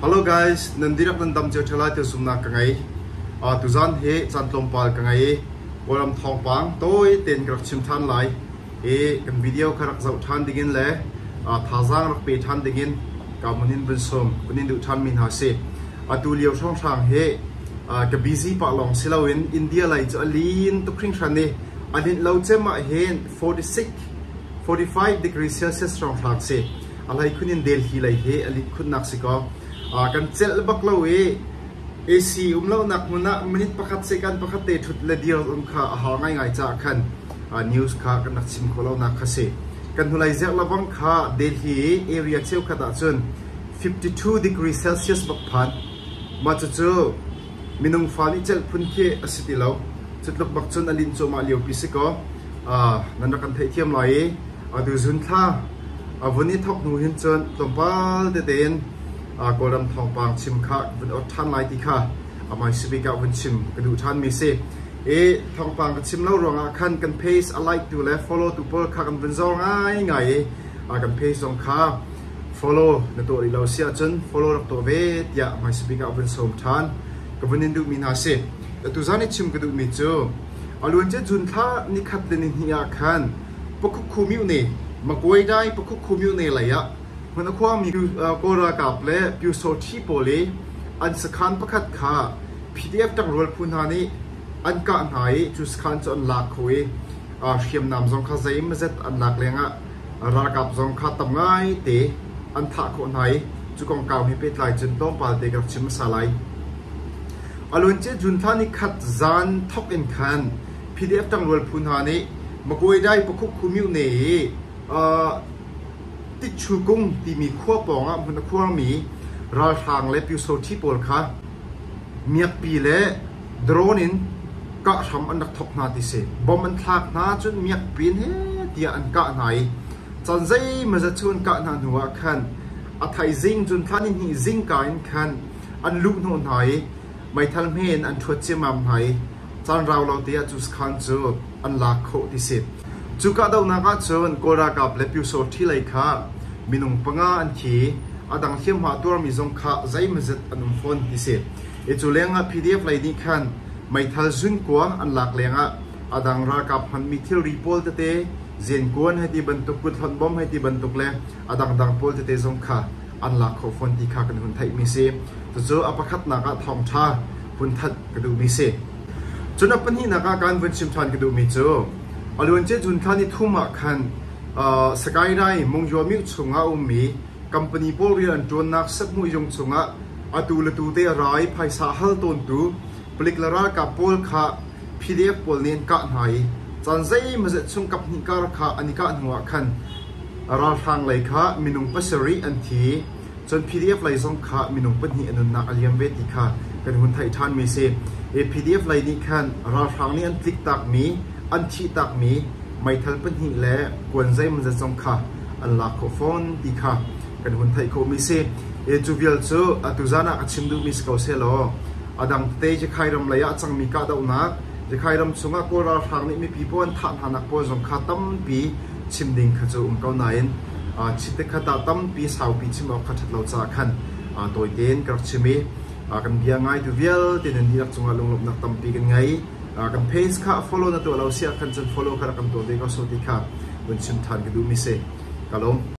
Hello guys, nan dihlak nan dam cio ṭheo lai ti zumhnak ka ngei. Tuzan hi caan tlawmpal ka ngei i Kawlram thawngpang tawi tein ka rak chim ṭhan lai i kan video kha rak zoh ṭhan dingin le thazaang rak pe ṭhan dingin ka mun in vun sawm vun in duh ṭhanmi hna si. Atu lio hrawnghrang hi ka busy pah lawng si loin India lei cu a lin tuk hringhran i a linh lo cem ah hin 46 45 degree Celsius hrawnghrang si. A hlei khun in Delhi lei hi a linh khunnak si kaw kan celh bak lo i AC um lonak hmun ah minute pakhat second pakhat te ṭhut le dir um kha a har ngaingai caah khan news kha kan rak chim khawh lonak kha si. Kan hnulei zerh lebang kha Delhi area cheukhat ahcun 52 degree Celsius bak phan. Mah cucu minung fa nih celh phun khi a si ti lo. Cu tluk bak cun a linh cuahmah liopi si kaw nan rak kan theihthiam lai i atu zun thla a vun i thawk hnu hin cun tlawmpal tete in Kawlram thawngpang chim kha vun ot ṭhan lai ti kha a hmaisabik ah vun chim ka duh ṭhanmi si. I thawngpang ka chim lo ruangah khan kan page a like tu le follow tu pawl kha kan vun zor ngaingai i kan page zong kha follow na tuah rih lo si ahcun follow rak tuah ve tiah hmaisabik ah vun sawm ṭhan ka vun in duhmi hna si. Tuzan i chim ka duhmi cu a luancia June thla nikhat le nihnih ah khan Pakhukhu myohne Magway Pakhukhu myohne lei ah hmun a khuangmi Kawl ralkap le Pyusawṭhi pawl i an sakhan pakhat kha PDF ṭangrual phu hna nih an kah hna i cu sakhan cu an lak kho i hriamnam zong kha zeimawzet an lak lengah ralkap zong kha tam ngaite an thah khawh hna i cu kongkau he pehtlai cun tlawmpal te ka rak chim hmasa lai. A luancia June thla ni khat zan thawk in khan PDF ṭangrual phu hna nih Magway Pakhukhu myone i Tichu kung timi khua pawngah hmun a khuarmi ralhrang le pyusawṭhi pawl kha miakpi le drone in kah hram an rak thawk hna ti si. Bomb an thlak hna cun miakpi in heh tiah an kah hna i caan zeimawzat cu an kah hna hnuah khan a thaizing cun thla nihnih zingka in khan an luhhnawh hna i meithal hme in an ṭhuat ciammam hna i caan rau lo te ah cu sakhan cu an lak khawh ti si. Cu kahdohnak ahcun Kawl ralkap le Pyusawṭhi lei kha minung panga an thi i a dang hliamhma a tuarmi zong kha zeimawzat an um fawn ti si. I cu lengah PDF lei nih khan meithal zunkua an lak lengah a dang ralkap hmanmi thilri pawl tete zenkuan hei ti bantuk kuthlawnh bom hei ti bantuk le a dangdang pawl tete zong kha an lak khawh fawn ti kha kan hun theihmi si. Cucu a pakhatnak ah thawngṭha hun thanh ka duhmi si. Cun a pahnihnak ah kan vun chim ṭhan ka duhmi cu a luancia June thla ni thum ah khan Sakainai Mungyaw myo chungah a ummi company pawl rian an ṭuannak sahmuh chungah atu le tu te a ra i phaisa a hal tawntu palik le ralkap pawl kha PDF pawl nih an kah hna i caan zeimawzat chung kaphnih kar kha an i kah hnuah khan ralhrang lei kha minung pasarih an thi. Cun PDF lei zong kha minung pahnih a nunnak a liam ve ti kha kan hun theih ṭhanmi si. I PDF lei nih khan ralhrang nih an tliktakmi, an thihtakmi meithal pahnih le kuan zeimawzat zong kha an lak khawh fawn ti kha kan hun theih khawhmi si. I cu vial cu atu zan ah ka chim duhmi si ko sehlaw a dang tete Jakhai ram lei ah a cangmi kahdohnak, Jakhai ram chungah Kawl ralhrang nih mipi pawl an thah hnanak pawl zong kha tampi chim ding kha cu um ko nain chitikhat ah tampi saupi chim awk kha ṭhat lo caah khan tawi tein ka rak chim i kan bia ngaitu vialte nan dihlak cungah lunglawmhnak tampi kan ngei. Kan page kha follow na tuah lo si ah khan cun follow kha rak kan tuah ve ko so ti kha vun chim ṭhan ka duhmi si. Ka lawm.